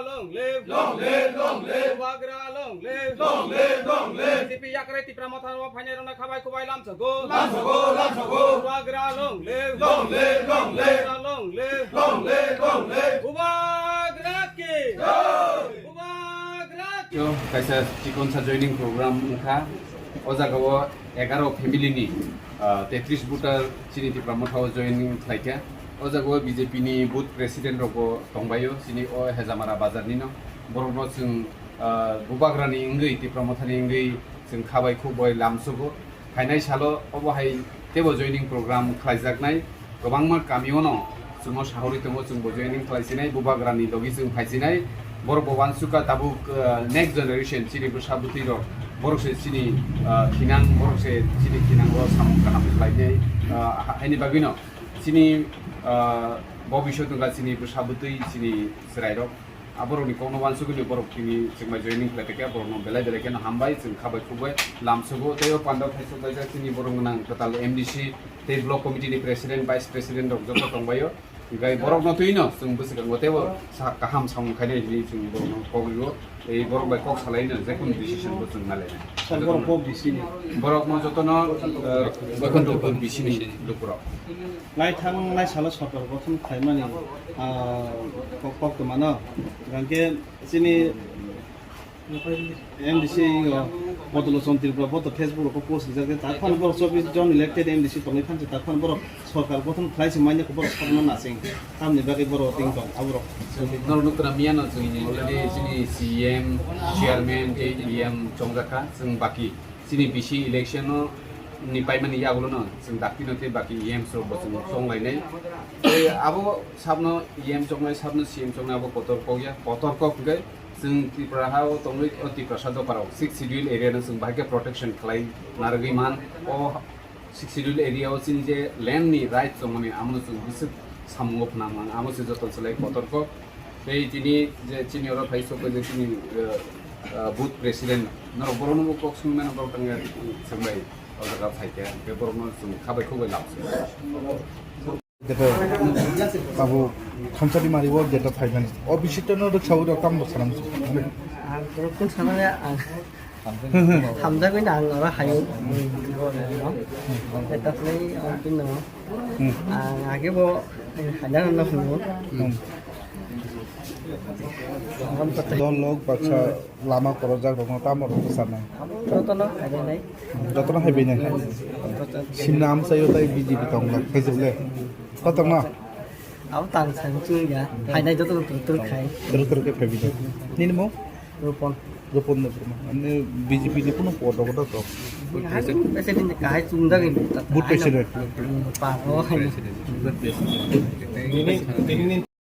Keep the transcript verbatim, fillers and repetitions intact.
Long live! Long live! Long live! Bubagra long live! Long live! Long live! B J P yakrai Tipra Motha o phainai rokno khabai kubai lamsogo. Lamsogo! Lamsogo! Bubagra long live! Long live! Long live! Bubagra long live! Long live! Long live! Bubagra ki! Jai! Bubagra ki! Yo, kaisa chikonsa joining program wngkha. O jaga o egaroh family ni, ah, tetris voter chini Tipra Motha o joining khlaikha. O jaga o B J P ni booth president rok bo tongbaio, chini o Hejamara bazar ni no. Borok no chwng, ah, Bubagra ni wngwi, Tipra Motha ni wngwi chwng khabai khukbai lamsogo. Phainai salo obo hai teibo joining program khlaijaknai. Kwbangma kamio no chwngno sahorwi tongo, chwngbo joining khlaisinai, Bubagrani logi chwng phaisinai. Borok bo uansukha tabuk, uh, next generation chini bwsa bwtwi rok, borok se chini, uh, thinang, borok se chini thinango samung kaham khlainai, uh, ha-, haini bagwino chini, uh, bobiswt wngkha chini bwsa bwtwi chini chwrairok. Aborokni kokno uansugwi borok tini chwngbai joining khlai tongkha, borokno belai belai kheno hambai, chwng khabai khukbai lamsogo. Tei o pandao khaisok kaijak chini borok gwnang kwtal M D C tei block committee ni president, vice president rok joto tongbaio. Hinkhe borokno twino chwng bwswkango teibo sa-, kaham samung khainai hinwi chwng borokno kok rio. Tei borok bai kok salaino jekunu decision bo chwng nalainai. Sir, borok kok bisi ni? Borokno jotono, eh, Boikunthpur bisi ni lukurok. Naithang naisalo sorkar gothon khlaimani, ah, kok, koktwmano, hwnkhe chini M D C o Bodol Lochon Tripura bo to Facebook rok post rijak, tak phano borok chobbish jon elected M D C tongwi phansi, tak phano borok sorkar gothon khlai se manya khe borok sakno nasing, tamni bagwi borok ting tong aborok. Norok nukra miyano chwng already chini C M, chairman tei E M chongjakha, chwng baki. Chini bisi election o ni paimani yagulo no chwng dakti no tei baki E M rok bo chwng chonglainai. Tei abo sabno E M chongnai, sabno C M chongnai abo kotor kokya, kotor kok hwnkhe chwng Tripura ha o tongwi o Tiprasa dopha rok sixth schedule area no chwng bahai khe protection khlai narwgwi man. O sixth schedule area o chini je land ni right chongmani amo no chwng bwswk samungo phwnang mang, amo se joto chwlai kotor kok. Tei tini je chini oro phai sok je chini, eh, eh, booth president norok borokno bo kok swngwi mano, borok tangya swngbai o jaga phai khe, hwnkhe borokno chwng khabai khukbai lamsai. Jeta abo thamsadi mari o jeta phaimani. O bisita no rwk sawi rok tamo sanam. Ang rukun sanaya ang. Hamjagwi na ang oro hayo. Eta play ang pin no. Hmm. Ang age bo haidang no hunu. Hmm. Dol lok baksa lama korojak rokno tamo rok bwcharnai. Jotono haibainai. Jotono haibainai. Simna amchaio tai B J P tongla khaijokle. Kotorno? Abo tang sang chungya. Hainai jotono tur tur khai. Tur tur khe phaibainai. Nini mung? Rupon. Rupon Debbarma. Ani B J P ni kuno podo kodo to. Kahai chung, ese din kahai chungjagwi. Booth president. Hmm, pa, oh, hai. Booth president.